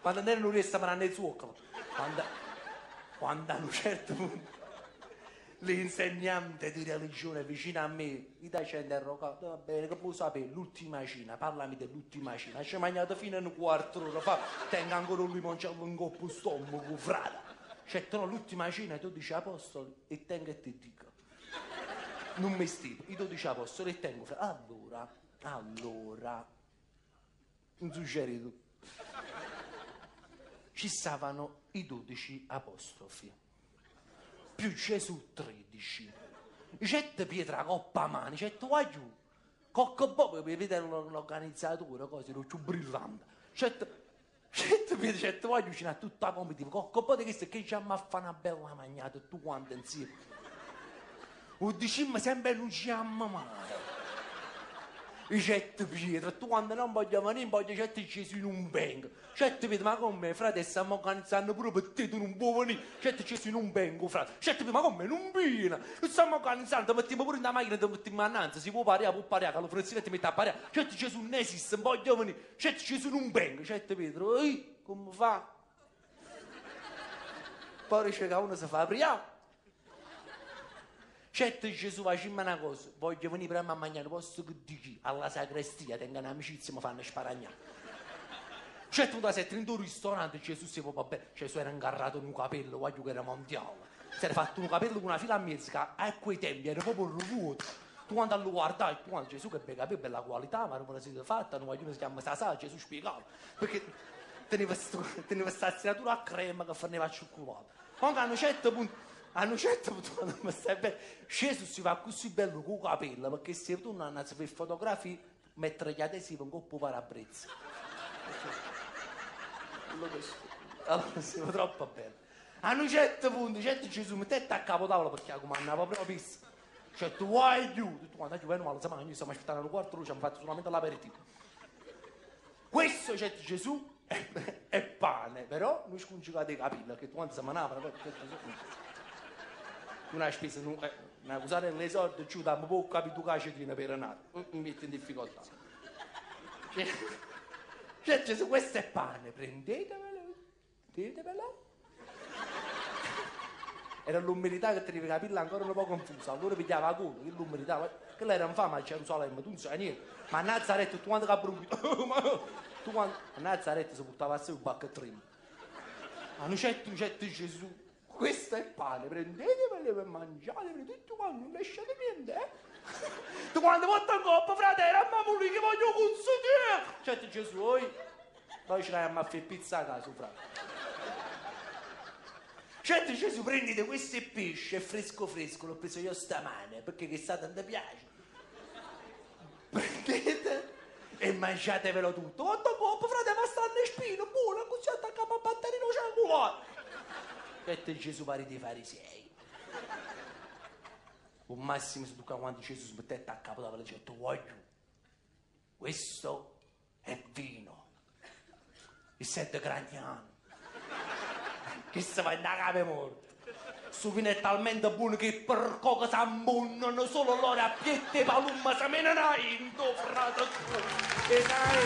Quando non erano riesco a mangiare zucchero. Quando, quando a un certo punto l'insegnante di religione vicino a me mi dà 100 euro, va bene, che può sapere, l'ultima cena, parlami dell'ultima cena, ci ho mangiato fino a un quarto d'ora fa, tengo ancora un limoncello in coppo stomaco, frate. Cioè, no, l'ultima cena, i 12 apostoli, e tengo e ti dico. Non mi stimo, i 12 apostoli e tengo, frate. Allora, allora, non succede tu. Ci stavano i 12 apostrofi, più Gesù 13. C'è Pietra coppa mano, c'è tu giù. Cocco Bob, per vedere l'organizzatore, cose, ero più brillante. C'è Pietro, c'è tu giù, c'è tutta la comitiva. Cocco Bob, che che ci a fare una bella magnata, tu quanto insieme. O diciamo sempre non ci amo mai. Certo Pietro, tu quando non voglio venire, voglio certo Gesù non vengo. Certo Pietro, ma come frate, stiamo organizzando pure per te, tu non puoi venire. Certo Gesù non vengo, frate. Certo Pietro, ma come non viene? Stiamo organizzando, mettiamo pure in la macchina, ti mettiamo innanzi, si può pariare, può pariare, che lo frezzino ti mette a pariare. Certo Gesù non esiste, non voglio venire. Certo Gesù non vengo. Certo Pietro, ehi, come fa? Poi dice che uno si fa aprire. Certo Gesù facciamo una cosa, voglio venire prima a mangiare, posso che dici alla sacrestia, tengo un'amicizia, mi fanno sparagnare. Certo, tu sei in un ristorante, Gesù si può bene, Gesù era ingarrato in un capello, voglio che era mondiale. Si era fatto un capello con una fila a mezzo, che a quei tempi era proprio vuoto. Tu quando lo guardai, tu quando Gesù che bei capelli, bella qualità, ma non me la siete fatta, non voglio si chiama Sasà, Gesù spiegava. Perché teneva questa stiratura a crema che forniva a cioccolato. Quando a un certo punto, a un certo punto, quando mi stai bene, Gesù si fa così bello con i capelli, perché se tu non andassi per fotografie, mettere gli adesivi in coppa parabrezza. Allora, si fa troppo bello. A un certo punto, certo Gesù mettette a capo tavola perché la comandava proprio pissa. Cioè, tu vuoi giù, tutto quanto, giù, male, noi stiamo aspettando un quarto, ci hanno fatto solamente l'aperitivo. Questo, certo Gesù, è pane, però non scongiugate i capelli, perché tu quando si manava, una spesa, una usare le soldi, giù, da poco capito che ci tiene per nato, mi mette in difficoltà. Cioè, Gesù, questo è pane, prendetevelo, prendetevelo. Era l'umiltà che teneva i capelli ancora un po' confusa, allora pigliava la coda, che l'umiltà, quella era infame a Gerusalemme, tu non sai niente. Ma a Nazareth, tu quando che tu quando a Nazareth si portava a sé un bacchettino. A un certo Gesù, questo è pane, prendetevelo per mangiare, tutto quanto, non lasciate niente, eh? Tu quando porta in coppa, fratello, a mamma lì che voglio consentire! Certo Gesù, oi, poi ce l'hai a fare pizza a casa, frate. Certo Gesù, prendete questo pesce, è fresco fresco, l'ho preso io stamane, perché che sta tanto piace. Prendete e mangiatevelo tutto. Quanto coppa, frate, ma stanno in spino, buono, così attacca a batterino cellulare. Certo Gesù pare dei farisei. Un massimo si tocca quando Gesù si mettette a capo tavola e diceva, voglio, questo è vino, il sette gragnano, che si va in capo morto. Questo vino è talmente buono che per cosa si ammunnano solo loro a piette e palumma si menano in frate. E dai,